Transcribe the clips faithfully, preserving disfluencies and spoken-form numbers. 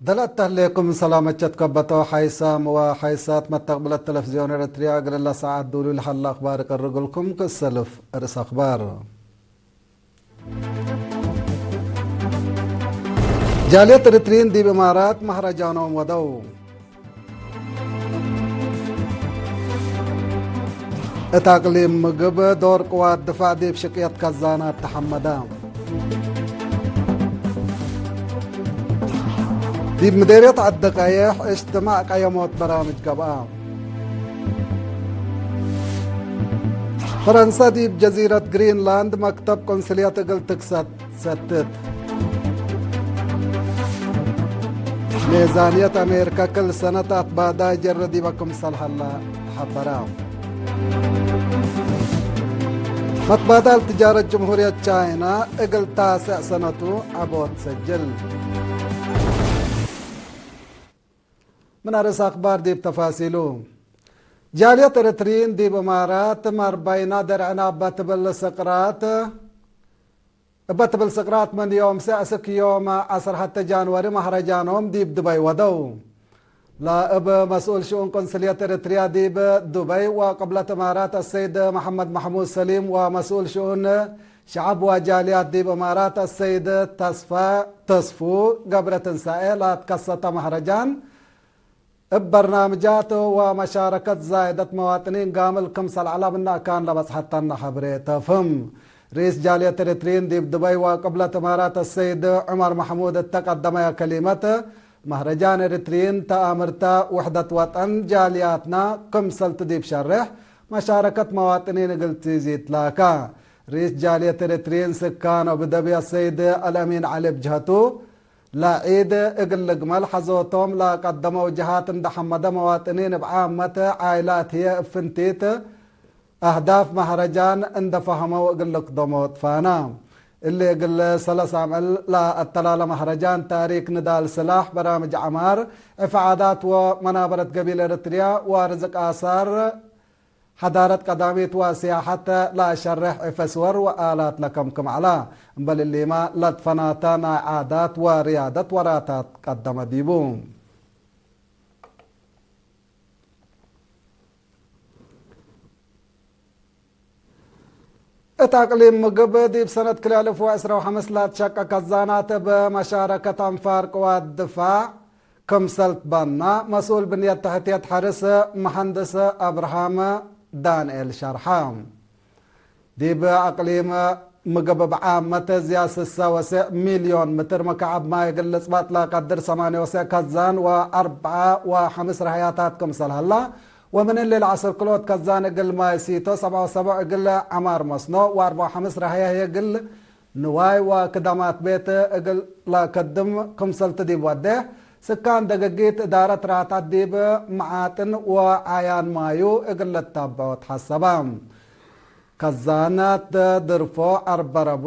ደላተ ህሌኩም ሰላመ ቸት ከበቶ ሓይሳም ወሓይሳት መተቅብለት ተለፍዝዮን ኤረትርያ፣ እግል እለ ሰዓት ዱሉ ለሀለ አክባር እቀርግልኩም። ክሰልፍ ርእስ አክባር። ጃልየት ኤረትርዪን ዲብ እማራት መህረጃኖም ወደው። እት አቅሊም ምግብ ዶር ቅዋት ድፋዕ ዲብ ሽቅየት ከዛናት ተሐመደ። ዲብ ምዴርየት ዐዲ ቀይሕ እጅትማዕ ቀየሞት በራምጅ ገብአ። ፈረንሰ ዲብ ጀዚረት ግሪንላንድ መክተብ ቆንስልየት እግል ትክሰት ሰትት። ሜዛንየት አሜሪከ ክል ሰነት አትባዳይ ጀረ ዲበ ክምሰል ሀላ ሐበራ። መትባዳል ትጃረት ጅምሁርየት ቻይና እግል ታስዕ ሰነቱ ዐቦት ሰጅል። ምን አርእስ አክባር ዲብ ተፋሲሉ። ጃልየት ኤረትርዪን ዲብ እማራት፣ መርበይና ደርዕና እበ ትብል ስቅራት፣ እበ ትብል ስቅራት ምን ዮም ሰዕ እስክ ዮም ዐስር ሐተ ጃንወሪ መህረጃኖም ዲብ ዱበይ ወደው። ለእብ መስኡል ሽኡን ቆንስልየት ኤረትርያ ዲብ ዱበይ ወቅብለት እማራት አሰይድ መሐመድ መሕሙድ ሰሊም ወመስኡል ሽኡን ሸዐብ ወጃልያት ዲብ እማራት አሰይድ ተስፋ ተስፉ ገብረትንሳኤ ለትከሰተ መህረጃን፣ እብ በርናምጃት ወመሻረከት ዛይደት መዋጥኒን ጋምል ክምሰል ዐላ ምነ አካን ለበጽሐተነ ሐብሬ ተፍህም። ርኢስ ጃልየት ኤረትርዪን ዲብ ዱበይ ወቅብለት እማራት አሰይድ ዑመር መሕሙድ እተ ቀደመየ ከሊመት፣ መህረጃን ኤረትርዪን ተአምርተ ውሕደት ወጠን ጃልያትና ክምሰልቱ ዲብ ሸሬሕ መሻረከት መዋጥኒን እግል ትዚድ ላካ። ርኢስ ጃልየት ኤረትርዪን ስካን አቡደቢ አሰይድ አልአሚን ዐሊ ብጅሀቱ፣ ለዒድ እግል ልግመል ሐዞቶም ለቀደመው ጀሃት እንደ ሐመደ መዋጥኒን እብ ዓመት ዓይላት ህዬ እብ ፍንቲት አህዳፍ መህረጃን እንደ ፈሀመው እግል ልክደሞ ትፋና። እሊ እግል ሰለስ አምዕል ለአተላለ መህረጃን ታሪክ ንዳል ስላሕ፣ በራምጅ ዐማር፣ ዕፍ ዓዳት ወመናበረት ገቢል ኤረትርያ ወርዝቅ አሳር፣ ሐዳረት ቀዳሚት ወስያሐት ለአሸርሕ ዕፈ ስወር ወአላት ለከምክም ዐላ። እምበል እሊመ ለትፈናተ ናይ ዓዳት ወርያደት ወራታት ቀደመ ዲቡ። እት አቅሊም ምግብ ዲብ ሰነት ክልኤ አልፍ ወዕስራ ወሐምስ ለትሸቀ ከዛናት እብ መሻረከት አንፋር ቅዋት ድፋዕ ክምሰል ትበና መስኡል ብንየት ተሕትየት ሐርስ መሐንድስ አብርሃም ዳንኤል ሸርሐ። ዲብ አቅሊም ምግብ እብ ዓመት ዝያድ ስሰ ወሰዕ ሚልዮን ምትር መካዕብ ማይ እግል ልጽባጥ ለቀድር ሰማንየ ወሰዕ ከዛን ወአርበዓ ወሐምስ ረህያታት ክምሰል ሀላ፣ ወምን እሊ ለዐስር ክልኦት ከዛን እግል ማይ ሲቶ፣ ሰብዓ ወሰቡዕ እግል ዐማር መስኖ ወአርበዓ ወሐምስ ረህየ ህዬ እግል ንዋይ ወክዳማት ቤት እግል ለከድም ክምሰልቱ ዲብ ወዴሕ፣ ስካን ደገጊት እዳረት ራታት ዲብ መዓጥን ወዓያን ማዩ እግል ልታብዖ ተሐሰበ። ከዛናት ድርፎ፣ ዐርበረቦ፣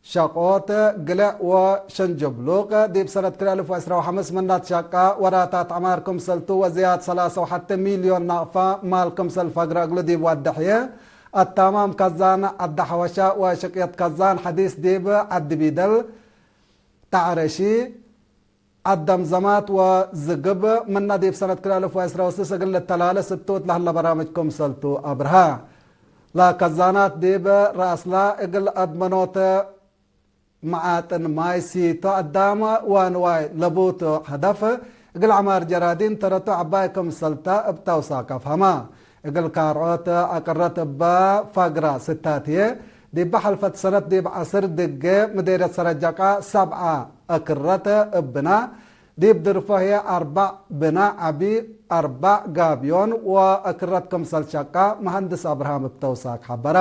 ሸቆት፣ ግልዕ ወሸንጀብሉቅ ዲብ ሰነት ክልኤ አልፍ ወዕስራ ወሐምስ ምነ ትሸቀ ወራታት ዐማር ክምሰልቱ ወዝያድ ሰላሰ ወሐቴ ሚልዮን ናቅፋ ማል ክምሰል ፈግረ እግሉ ዲብ ወዴሕ ህዬ፣ አታማም ከዛን ዐዲ ሐወሻ ወሽቅየት ከዛን ሐዲስ ዲብ ዐዲ ቢደል፣ ተዕረሺ፣ ዐድ ደምዘማት ወዝግብ ምነ ዲብ ሰነት ክልኤ አልፍ ወዕስራ ወስስ እግል ልተላለ ስቱት ለህለ በራምጅ ክምሰልቱ አብርሃ። ለከዛናት ዲብ ረአስላ እግል አድመኖት መዓጥን ማይ ሲቶ አዳመ ወንዋይ ለቡቱ ሀደፍ እግል ዐማር ጀራዲን ተረቱ ዐባይ ክምሰልተ እብ ተውሳክ አፍሀመ። እግል ካርዖት አቅረት እበ ፈግረ ስታት ህዬ፣ ዲበ ሐልፈት ሰነት ዲብ ዐስር ድጌ ምዴርየት ሰረጀቃ ሰብዐ አክረት እብ ብና፣ ዲብ ድርፎ ህዬ አርበዕ ብና ዐቢ፣ አርበዕ ጋብዮን ወአክረት ክምሰል ሸቃ መሀንድስ አብርሃም እብ ተውሳክ ሐበረ።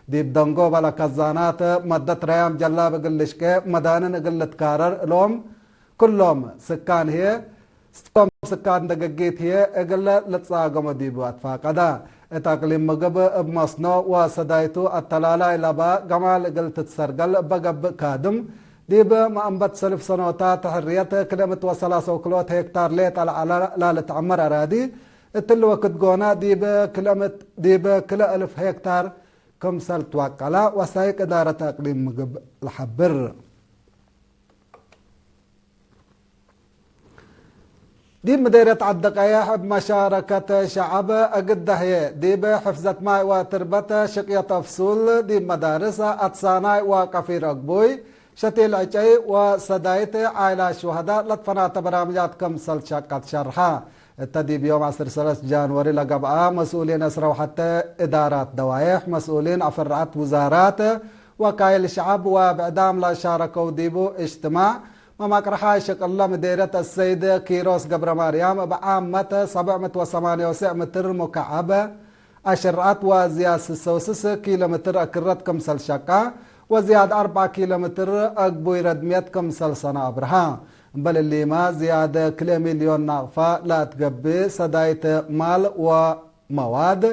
ዲብ ደንጎበ ለከዛናት መደት ረያም ጀላብ እግል ልሽቄ፣ መዳንን እግል ልትካረር እሎም፣ ክሎም ስካን ህዬ፣ ክሎም ስካን ደገጊት ህዬ እግል ልትጻገሞ ዲቡ አትፋቀደ። እት አቅሊም ምግብ እብ መስኖ ወሰዳይቱ አተላላይ ለበ ገማል እግል ትትሰርገል እበ ገብእ ካድም፣ ዲብ መአንበት ሰልፍ ሰኖታት ሕርየት ክልኤ ምእት ወሰላሰ ወክልኦት ሄክታር ሌጠ ለዐለ ላልትዐመር አራዲ፣ እትሊ ወክድ ጎነ ዲብ ክልኤ ምእት፣ ዲብ ክልኤ እልፍ ሄክታር ክምሰል ትወቀለ ወሳይቅ እዳረት አቅሊም ምግብ ለሐብር። ዲብ ምዴርየት ዐዲ ቀየሕ እብ መሻረከት ሸዐብ እግል ደህየ፣ ዲብ ሕፍዘት ማይ ወትርበት ሽቅየት አፍሱል፣ ዲብ መዳርስ አትሳናይ ወቀፊር አግቡይ፣ ሸቲል ዕጨይ ወሰዳይት ዓይላት ሹሀዳእ ለትፈናተ በራምጃት ክምሰል ሸቀት ሸርሐ። እተ ዲብ ዮም ዐስር ሰለስ ጃንወሪ ለገብአ መስኡሊን ዕስራ ወሐተ እዳራት ደዋይሕ፣ መስኡሊን አፈርዐት ውዛራት፣ ወካይል ሸዐብ ወብዕዳም ለሻረከው ዲቡ እጅትማዕ፣ መማቅርሓይ ሽቅለ ምዴርየት አሰይድ ኪሮስ ገብረማርያም እብ ዓመት ሰብዕ ምእት ወሰማንየ ወሰዕ ምትር ሙከዐብ አሽርዐት ወዝያድ ስሰ ወስስ ኪሎ ምትር አክረት ክምሰል ሸቃ ወዝያድ አርበዕ ኪሎ ምትር አግቡይ ረድምየት ክምሰል ሰነ አብርሃ። እምበል እሊመ ዝያድ ክልኤ ሚልዮን ናቅፋ ለአትገብእ ሰዳይት ማል ወ መዋድ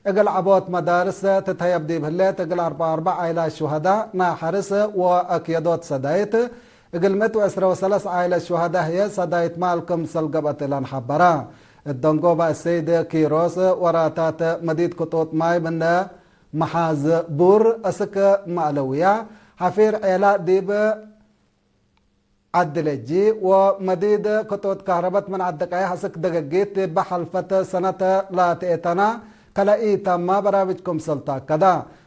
እግል ዐቦት መዳርስ ትትሀየብ ዲብ ህሌት፣ እግል አርበዕ ወአርበዕ ዓይላት ሹሀዳእ ናይ ሐርስ ወአክየዶት ሰዳይት፣ እግል ምእት ወዕስራ ወሰለስ ዓይለት ሹሀዳእ ህዬ ሰዳይት ማል ክምሰል ገብአት እለን ሐበረ። እት ደንጎበ እሰይድ ኪሮስ ወራታት መዲት ክጡጥ ማይ ምነ መሓዝ ቡር እስክ መዕለውያ፣ ሐፊር ዔላ ዲብ ዐዲ ለጂ ወመዲድ ክጦት ካህረበት ምን ዐዲ ቀየሕ እስክ ደገጊት ዲበ ሐልፈት ሰነት ላትኤተና ከለ ኢተመ በራምጅ ክምሰል ተአከደ።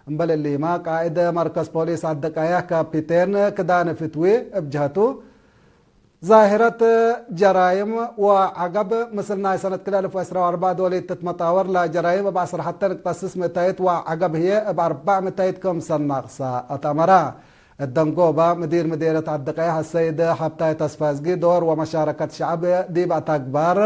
እምበል እሊመ፣ ቃእድ መርከዝ ፖሊስ ዐዲ ቀየሕ ካፒቴን ክዳነ ፍትዊ እብ ጀሀቱ፣ ዛሂረት ጀራይም ወዐገብ ምስል ናይ ሰነት ክልኤ አልፍ ወዕስራ ወአርበዕ ዶል ኢትትመጣወር፣ ለጀራይም እብ ዐስር ሐተ ንቅጠ ስስ ምእታይት ወዐገብ ህዬ እብ አርበዕ ምእታይት ክምሰል ናቅሰ አትአመረ። እት ደንጎበ፣ ምዲር ምዴርየት ዐዲ ቀየሕ አሰይድ ሐብታይ ተስፋዝጊ ዶር ወመሻረከት ሸዐብ ዲብ አተግባር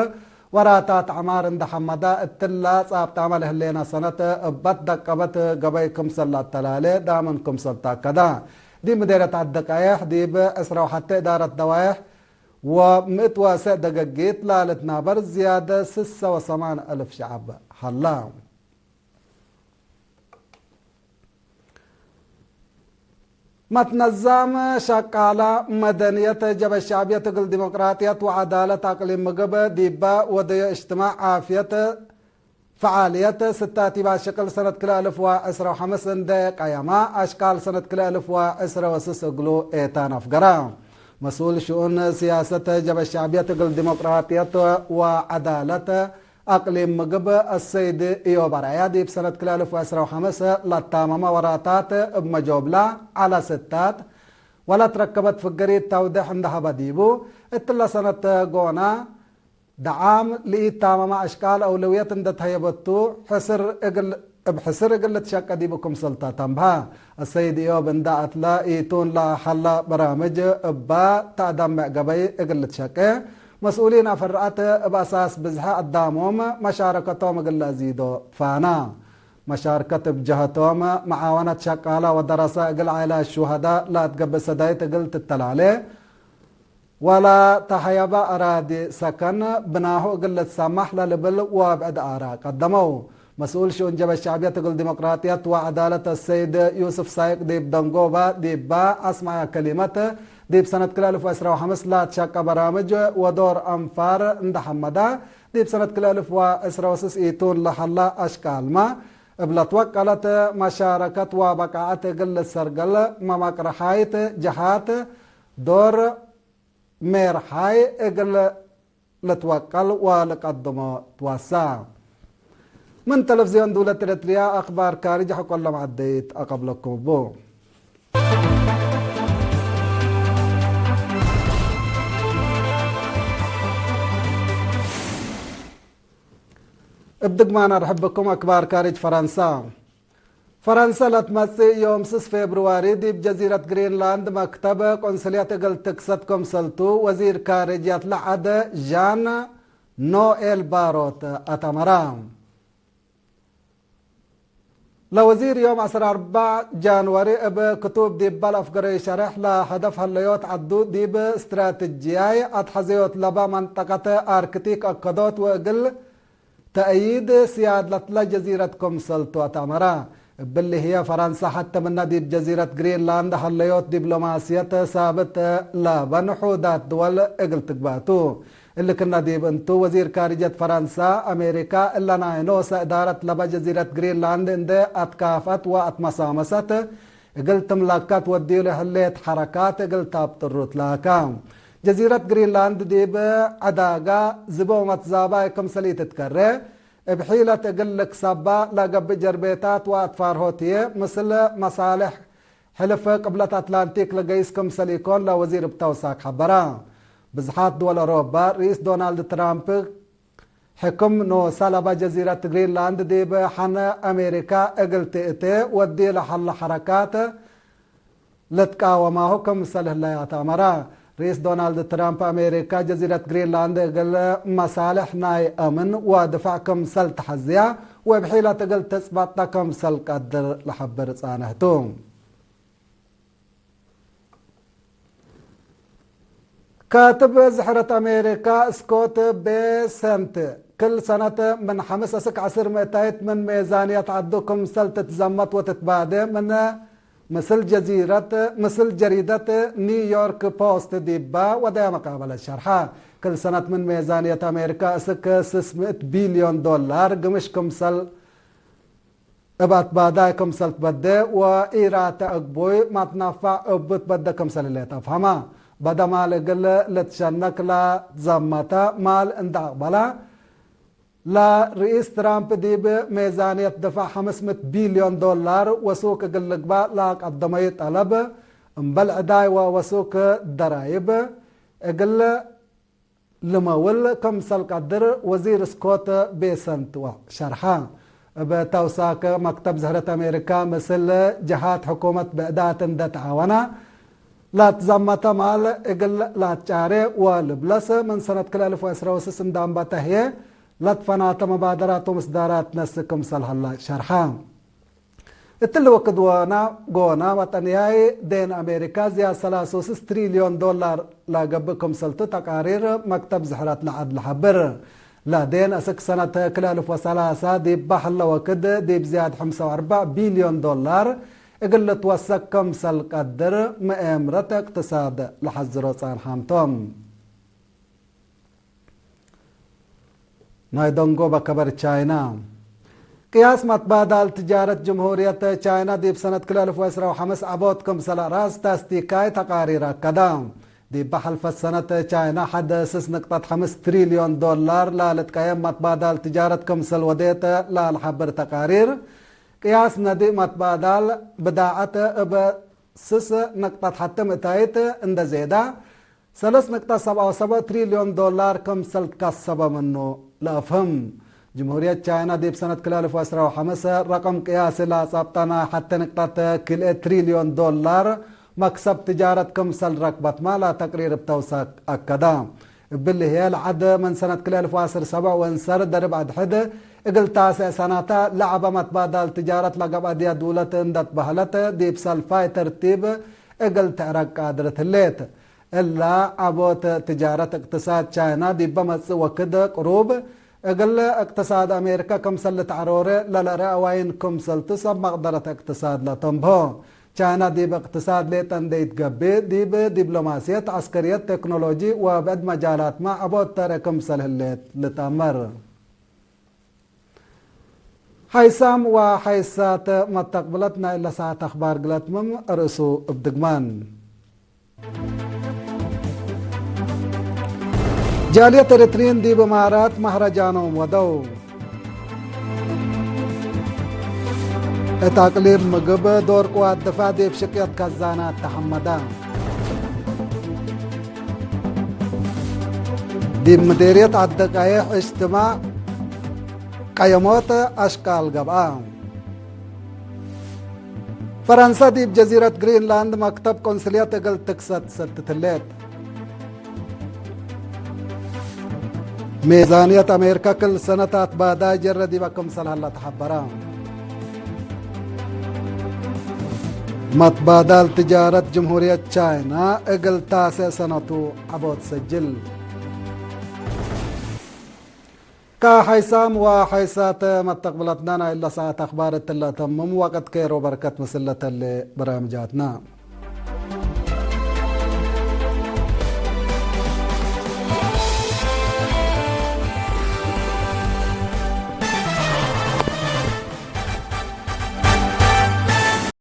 ወራታት ዐማር እንደ ሐመደ፣ እትለ ጻብጣመ ለህሌነ ሰነት እበት ደቀበት ገበይ ክምሰል ለአተላሌ ዳምን ክምሰል ተአከደ። ዲብ ምዴርየት ዐዲ ቀየሕ ዲብ ዕስራ ወሐተ እዳረት ደዋይሕ ወምእት ወሰዕ ደገጊት ላልትናበር ዝያደ ስሰ ወሰማን አልፍ ሸዐብ ሀላ። መትነዛም ሸቃለ መደንየት ጀበ ሸዕብየት እግል ዲሞቅራጥየት ወዐዳለት አቅሊም ምግብ ዲበ ወደዮ እጅትማዕ ዓፍየት ፈዓልየት ስታት ዲብ አሽቅል ሰነት ክልኤ አልፍ ወዕስራ ወሐምስ እንዴ ቀየመ፣ አሽቃል ሰነት ክልኤ አልፍ ወዕስራ ወስስ እግሉ ኤታን አፍገረ። መስኡል ሽኡን ስያሰት ጀበ ሸዕብየት እግል ዲሞቅራጥየት ወዐዳለት አቅሊም ምግብ አሰይድ እዮብ አርአያ፣ ዲብ ሰነት ክልኤ አልፍ ወዕስራ ወሐምስ ለታመመ ወራታት እብ መጆብላ ዐለ ስታት ወለት ረከበት ፍገሪት ተውደሕ እንደ ሀበ ዲቡ፣ እትለ ሰነት ጎነ ደዓም ለኢታመመ አሽቃል አውለውየት እንደ ተህየበቱ፣ ሕስር እግል፣ እብ ሕስር እግል ልትሸቄ ዲቡ ክምሰል ተአተንብሀ። አሰይድ እዮብ እንደ አትለ ኢቱን ለሀለ በራምጅ እባ ተአደምዕ ገበይ እግል ልትሸቄ፣ መስኡሊን አፈርዐት እብ አሳስ ብዝሐ አዳሞም መሻረከቶም እግል ለአዚዶ ፋና። መሻርከት እብ ጀሀቶም፣ መዓወነት ሸቃለ ወደረሰ እግል ዓኢላት ሹሀዳእ ለአትገብእ ሰዳይት እግል ትተላሌ፣ ወለተሀየበ አራዲ ሰከን ብናሁ እግል ልትሰማሕ ለልብል ወብዕድ አራ ቀደመው። መስኡል ሽኡን ጀበ ሸዕብየት እግል ዲሞቅራጥየት ወዐዳለት አሰይድ ዩስፍ ሳይቅ ዲብ ደንጎበ ዲበ አስመዐ ከሊመት፣ ዲብ ሰነት ክልኤ አልፍ ወዕስራ ወሐምስ ለአትሸቀ በራምጅ ወዶር አንፋር እንደ ሐመደ፣ ዲብ ሰነት ክልኤ አልፍ ወዕስራ ወስስ ኢቱን ለሀለ አሽቃልመ እብ ለትወቀለት መሻረከት ወበቃዐት እግል ልትሰርገል መመቅረሓይት ጀሃት ዶር ሜርሓይ እግል ልትወቀል ወልቀድሞ ትወሰ። ምን ተለፍዝዮን ዱለት ኤረትርያ አክባር ካርጅ ሐቆለ መዐደይት አቀብለኩም እቡ። እብ ድግማን አርሕብኩም አክባር ካርጅ ፈረንሳ። ፈረንሰ ለትመጽእ ዮም ስስ ፌብርዋሪ ዲብ ጀዚረት ግሪንላንድ መክተብ ቆንስልየት እግል ትክሰት ክምሰልቱ ወዚር ካርጅየት ለዐደ ዣን ኖኤል ባሮት አተመረ። ለወዚር ዮም ዐስር አርበዕ ጃንዋሪ እብ ክቱብ ዲበ ለአፍገረዩ ሸሬሕ፣ ለሀደፍ ሀለዮት ዐዱ ዲብ እስትራትጅያይ አትሐዘዮት ለበ መንጠቀት አርክቲክ አከዶት ወእግል ተእይድ ስያድለትለ ጀዚረት ክምሰልቱ አትአመረ። እብሊ ህዬ፣ ፈረንሰ ሐተ ምነ ዲብ ጀዚረት ግሪንላንድ ሀለዮት ዲብሎማስየት ሳብት ለበን ውሑዳት ድወል እግል ትግበእ ቱ። እሊ ክነ ዲብ እንቱ፣ ወዚር ካርጀት ፈረንሰ፣ አሜሪካ እለ ናይ ኖሰ እዳረት ለበ ጀዚረት ግሪንላንድ እንዴ አትካፍአት ወአትመሳመሰት፣ እግል ትምለከት ወዲሉ ህሌት ሐረካት እግል ታብጥሩ ትላከ። ጀዚረት ግሪንላንድ ዲብ ዐዳጋ ዝቦ መትዛባይ ክምሰል ኢትትከሬ፣ እብ ሒለት እግል ልክሰባ ለገብእ ጀርቤታት ወአትፋርሆት ህዬ፣ ምስል መሳልሕ ሕልፍ ቅብለት አትላንቲክ ለገይስ ክምሰል ኢኮን ለወዚር እብ ተውሳክ ሐበረ። ብዝሓት ድወል አውሮፓ፣ ርኢስ ዶናልድ ትራምፕ ሕክም ኖሰ ለበ ጀዚረት ግሪንላንድ ዲብ ሐነ አሜሪካ እግል ትእቴ ወዲ ለሀለ ሐረካት ለትቃወማሁ ክምሰል ህለያት አመረ። ርኢስ ዶናልድ ትራምፕ አሜሪካ ጀዚረት ግሪንላንድ እግል መሳልሕ ናይ አምን ወድፋዕ ክምሰል ተሐዝያ ወእብ ሒለት እግል ትጽበጠ ክምሰል ቀድር ለሐብር ጻንሕ ቱ። ካትብ ዝሕረት አሜሪካ ስኮት ቤሰንት፣ ክል ሰነት ምን ሐምስ እስክ ዐስር ምእታይት ምን ሜዛንየት ዐዱ ክምሰል ትትዘመት ወትትባዴ ምን ምስል ጀዚረት፣ ምስል ጀሪደት ኒውዮርክ ፖስት ዲባ ወደያ መቃበለት ሸርሐ። ክል ሰነት ምን ሜዛንየት አሜሪካ እስክ ስስ ምእት ቢልዮን ዶላር ግምሽ ክምሰል እብ አትባዳይ ክምሰል ትበዴ ወኢራተ እግቡይ ማትናፋዕ እቡ ትበዴ ክምሰል ህሌት አፍሀመ። በደ ማል እግል ልትሸነክ ለትዘመተ ማል እንደ አቅበለ፣ ለርኢስ ትራምፕ ዲብ ሜዛንየት ድፋዕ ሐምስ ምእት ቢልዮን ዶላር ወሱክ እግል ልግባእ ለቀደመዩ ጠለብ፣ እምበል ዕዳይ ወወሱክ ደራይብ እግል ልመውል ክምሰል ቀድር ወዚር ስኮት ቤሰንት ሸርሐ። እብ ተውሳክ መክተብ ዝሕረት አሜሪካ፣ ምስል ጀሃት ሕኩመት ብዕዳት እንደ ተዓወና፣ ለትዘመተ ማል እግል ለአትጫሬ ወልብለስ፣ ምን ሰነት ክልኤ አልፍ ወዕስራ ወስስ እንደ አንበተ ህዬ፣ ለትፈናተ መባደራት ወምስዳራት ነስእ ክምሰል ሀላ ሸርሐ። እትሊ ወክድ ወና ጎና ወጠንያይ ዴን አሜሪካ ዝያድ ሰላሳ ወስስ ትሪልዮን ዶላር ለገብእ ክምሰልቱ ተቃሪር መክተብ ዝሕረት ለዐድ ለሐብር። ለዴን እስክ ሰነት ክልኤ አልፍ ወሰላሳ ዲብ በሐለ ወክድ ዲብ ዝያድ ሐምሳ ወአርበዕ ቢልዮን ዶላር እግል ልትወሰክ ክምሰል ቀድር መኤምረት እቅትሳድ ለሐዝሮ ጻንሓም ቶም። ናይ ደንጎበ ከበር ቻይና። ቅያስ መትባዳል ትጃረት ጅምሁርየት ቻይና ዲብ ሰነት ክልኤ አልፍ ወዕስራ ወሐምስ ዐቦት ክምሰል አራስ ታስቲካይ ተቃሪር አከደ። ዲብ ሐልፈት ሰነት ቻይና ሐደ ስስ ንቅጠት ሐምስ ትሪልዮን ዶላር ለልትቀየም መትባዳል ትጃረት ክምሰል ወዴት ለልሐብር ተቃሪር፣ ቅያስ ነዲእ መትባዳል ብዳዐት እብ ስስ ንቅጠት ሐቲ ምእታይት እንደ ዜዳ፣ ሰለስ ንቅጠት ሰብዓ ወሰብዕ ትሪልዮን ዶላር ክምሰል ትከሰበ ምኑ ለአፍህም። ጅምሁርየት ቻይና ዲብ ሰነት ክልኤ አልፍ ወዕስራ ወሐምስ ረቅም ቅያሲ ለአጸብጠ ናይ ሐቲ ንቅጠት ክልኤ ትሪልዮን ዶላር መክሰብ ትጃረት ክምሰል ረክበትመ ለተቅሪር እብ ተውሳክ አከደ። እብሊ ህዬ ለዐድ ምን ሰነት ክልኤ አልፍ ወዐስር ሰብዕ ወእንሰር ደርብ አድሕድ እግል ታስዕ ሰናተ ለዐበ መትባዳል ትጃረት ለገብአ ድየ ዱለት እንደ ትበህለት ዲብ ሰልፋይ ተርቲብ እግል ትዕረቅ ቃድርት ህሌት። እላ ዐቦት ትጃረት እቅትሳድ ቻይና ዲበ መጽእ ወክድ ቅሩብ፣ እግል እቅትሳድ አሜሪካ ክምሰል ልትዐሮረ ለልርአ ዋይን ክምሰልቱ ሰብ መቅደረት እቅትሳድ ለተንብሆ። ቻይና ዲብ እቅትሳድ ሌጠ እንዴ ኢትገብእ፣ ዲብ ዲብሎማስየት፣ ዐስከርየት፣ ቴክኖሎጂ ወብዕድ መጃላትመ ዐቦት ተርአ ክምሰል ህሌት ልትአመር። ሓይሳም ወሓይሳት መተቅብለት ናይ እለ ሰዓት አኽባር ግለት ምም ርእሱ እብ ድግማን። ጃልየት ኤረትርዪን ዲብ እማራት መህረጃኖም ወደው። እት አቅሊም ምግብ ዶር ቅዋት ድፋዕ ዲብ ሽቅየት ከዛናት ተሐመዳ። ዲብ ምዴርየት ዐዲ ቀይሕ እጅትማዕ ቀየሞት አሽቃል ገብአ። ፈረንሰ ዲብ ጀዚረት ግሪንላንድ መክተብ ቆንስልየት እግል ትክሰት ሰልትት ህሌት። ሜዛንየት አሜሪካ ክል ሰነት አትባዳይ ጀረ ዲበ ክምሰል ሀላ ተሐበረ። መትባዳል ትጃረት ጅምሁርየት ቻይና እግል ታሴ ሰነቱ ዐቦት ሰጅል። ከሐይሳም ወሐይሳት መተቅብለትነ ናይ እለ ሰዓት አኽባር እትለ ተምም ወቅት ኬሮ በርከት ምስል ለተሌ በራምጃትነ።